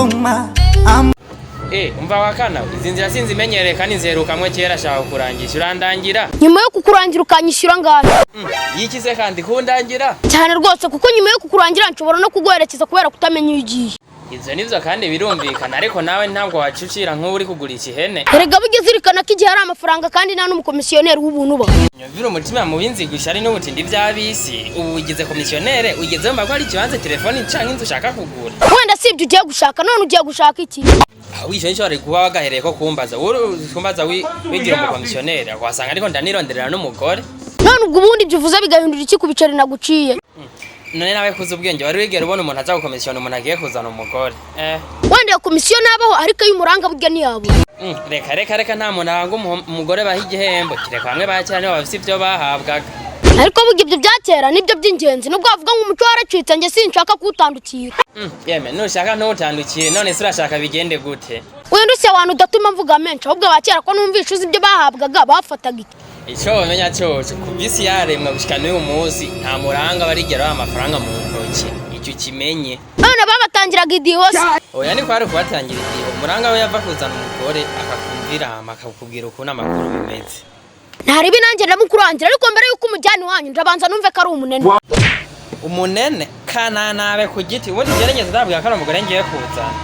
Dodoma. I'm Umva wakana, izi nzira sinzimenyereye kandi nziherukamwe kera. Shaka kurangisha, urandangira. Nyuma yo kukurangira ukanyishyura angahe? Yikize kandi kundangira? Cyane rwose, kuko nyuma yo kukurangira nshobora no kuguherekeza kubera kutamenya iyo ugiye. Ivyo nivyo kandi birumvikana, ariko nawe ntabwo wacucira nk'uwo uri kugurisha ihene. Erega bujya uzirikana ko igihe ari amafaranga, kandi nta n'umukomisiyoneri w'ubuntu ubaho. Nyumvira umutima mubi, nzigusha ari n'ubutindi by'abisi. Ubu ugize komisiyonere, ugeze wumva ko hari ikibanza, telefoni canke inzu ushaka kugura. Wenda si ibyo ugiye gushaka. None ugiye gushaka iki? Aho wisho nico wari kuba wagahereye ko kumbaza. Wowe kumbaza wigira umukomisiyonere, wasanga ariko ndanironderera n'umugore. None ubwo ubundi ibyo uvuze bigahindura iki ku biceri naguciye? None nawe kuza ubwenge, wari wigera ubona umuntu aza gukomisiyona umuntu agiye kuzana umugore? Wenda iyo komisiyo nabaho, ariko iyo umuranga burya ntiyabura. Reka reka reka, nta muntu aranga umugore baha igihembo, kireka bamwe ba kera nibo bafise ivyo bahabwaga. Ariko burya ibyo bya kera nibyo by'ingenzi, nubwo bavuga ngo umuco waracitse, njye sinshaka kuwutandukira. Yeme, nushaka ntutandukire. None se urashaka bigende gute? Wenda usya abantu udatuma mvuga menshi, ahubwo abakera ko numvisha uzi ibyo bahabwaga, bafataga iki? Ico womenya coco, kuva isi yaremwa gushika n'uyu munsi, nta muranga barigera baha amafaranga mu ntoki, icyo ukimenye. None babatangiraga idiho se? Oya, ni kwari kubatangira igihe umuranga we yava kuzana umugore, akakumvira hama akakubwira ukuntu amakuru bimeze. Ntaribi, nanjye ndamukurangira, ariko mbere y'uko umujyana iwanyu ndabanza numve ko ari umunene. Umunene kananabe ku giti, ubundi gerageza ndabwira ko ari umugore ngiye kuzana.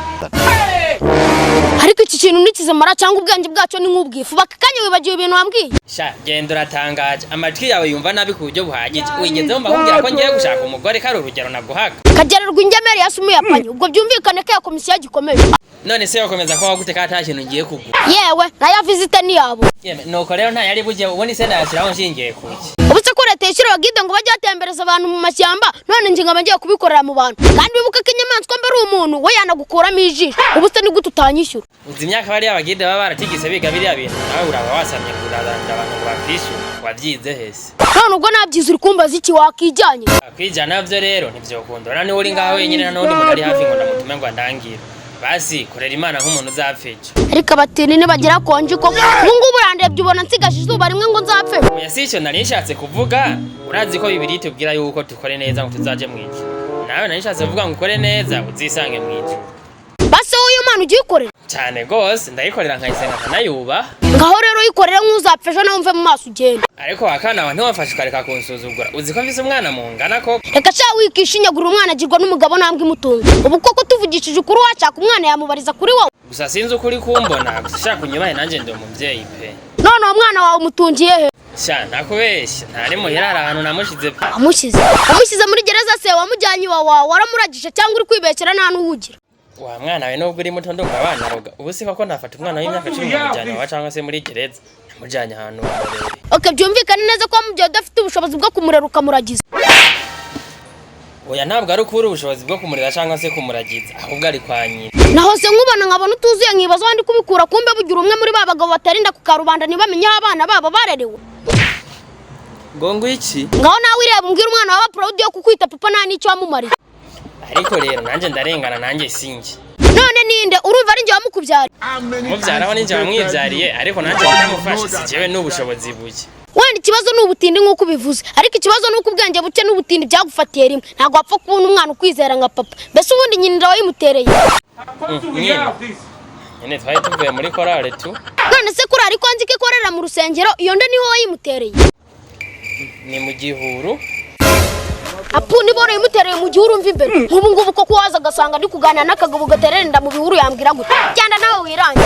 Ariko iki kintu nikizimara, cyangwa ubwenge bwacyo ni nk'ubwifu, baka kanya wibagiwe ibintu wambwiye. Sha genda, uratangaje. Amatwi yawe yumva nabi ku buryo buhagije. Wigeze wumva kumbwira ko ngiye gushaka umugore, ko ari urugero naguhaga? Kagererwa ingemeri ya sumu yapanye, ubwo byumvikane ko iyo komisiyo gikomeje. None se yokomeza kubaho gute ko ata kintu ngiye kugura? Yewe, nayo visite ntiyabo. Yeme, nuko rero nta yari bujye. Ubundi se nayashyiraho nshingiye kuki? Ubu se ko leta yishyura abagide ngo bajye batembereza abantu mu mashyamba, none njye nkaba ngiye kubikorera mu bantu, kandi wibuke ko inyamaswa mba ari umuntu, we yanagukuramo ijisho. Ubu se ni gute utanyishyura? Uzi imyaka bariya bagide baba baratigise biga biriya bintu? Nawe uraba wasamye ngo urarangira abantu ngo bakwishyure. Wabyize hese? None ubwo nabyize uri kumbaza iki? Wakijyanye. Kwijyana navyo rero ntivyokunda. Urabona niba uri ngaho wenyine, nta n'undi muntu ari hafi ngo ndamutume ngo andangire. Basi korera Imana nk'umuntu uzapfa ejo. Ariko abatindi ntibagira konji koko. Ubu ngubu urandebye ubona nsigaje izuba rimwe ngo nzapfe? Oya, si icyo nari nshatse kuvuga. Urazi ko Bibiliya itubwira yuko dukore neza ngo tuzaje mu ijuru. Nawe nari nshatse kuvuga ngo ukore neza uzisange mu ijuru. Basi wowe iyo Mana ugiye ukorera? Cyane gose, ndayikorera, nkayisenga, nkanayubaha. Ngaho rero uyikorere nk'uzapfa ejo, nawe mve mu maso ugenda. Ariko wakana wawe, ntiwamfashe ukareka kunsuzugura. Uzi ko mfise umwana mungana koko? Reka sha, wikishinyagurira. Umwana agirwa n'umugabo ntambwe imutunga. Ubu koko tuvugishije ukuri, washaka umwana yamubariza kuri wowe? Gusa sinzi ukuri kumbona, gusa shaka unyubahe, nanjye ndi umubyeyi pe. None uwo mwana wawe umutungiye he? Sha, ntakubeshya, ntari muhira, hari ahantu namushize pe. Wamushyize muri gereza se? Wamujyanye iwawa, waramuragije, cyangwa uri kwibeshyera nta n'uwugira? Wa mwana we, nubwo uri muto ndumva abana roga. Ubu si koko nafata umwana w'imyaka 10 nkamujyana iwawa cyangwa se muri gereza? Namujyanye ahantu murere. Ok, byumvikane neza ko wamubyaye udafite ubushobozi bwo kumurera ukamuragiza. Oya, ntabwo ari ukubura ubushobozi bwo kumurera cyangwa se kumuragiza, ahubwo ari kwa nyina. Nahoze nkubona nkabona utuzuye, nkibaza aho ndi kubikura. Kumbe bugira umwe muri ba bagabo batarinda ku karubanda ntibamenye aho abana babo barerewe. Ngo ngwiki? Ngaho nawe ireba, umbwira umwana waba proud yo kukwita papa nta n'icyo wamumariye. Ariko rero nanjye ndarengana, nanjye sinjye. None ninde? Urumva ari njye wamukubyariye? Mubyaraho ninjye wamwibyariye, ariko nanjye ndamufashe, si jyewe, n'ubushobozi buke. Wenda ikibazo ni ubutindi nk'uko ubivuze, ariko ikibazo ni uko ubwenge buke n'ubutindi byagufatiye rimwe. Ntabwo wapfa kubona umwana ukwizera nka papa. Mbese ubundi nyina wayimutereye? Nyina nyine twari tuvuye muri korale tu. None se kuri ariko nzi ko ikorera mu rusengero, iyo nda niho wayimutereye? Ni mu gihuru. Apu, niba warayimutereye mu gihuru, umva imbere. Nk'ubu ngubu koko waza agasanga ndi kuganira n'akagabo gaterera inda mu bihuru, yambwira gute? Genda nawe wirange.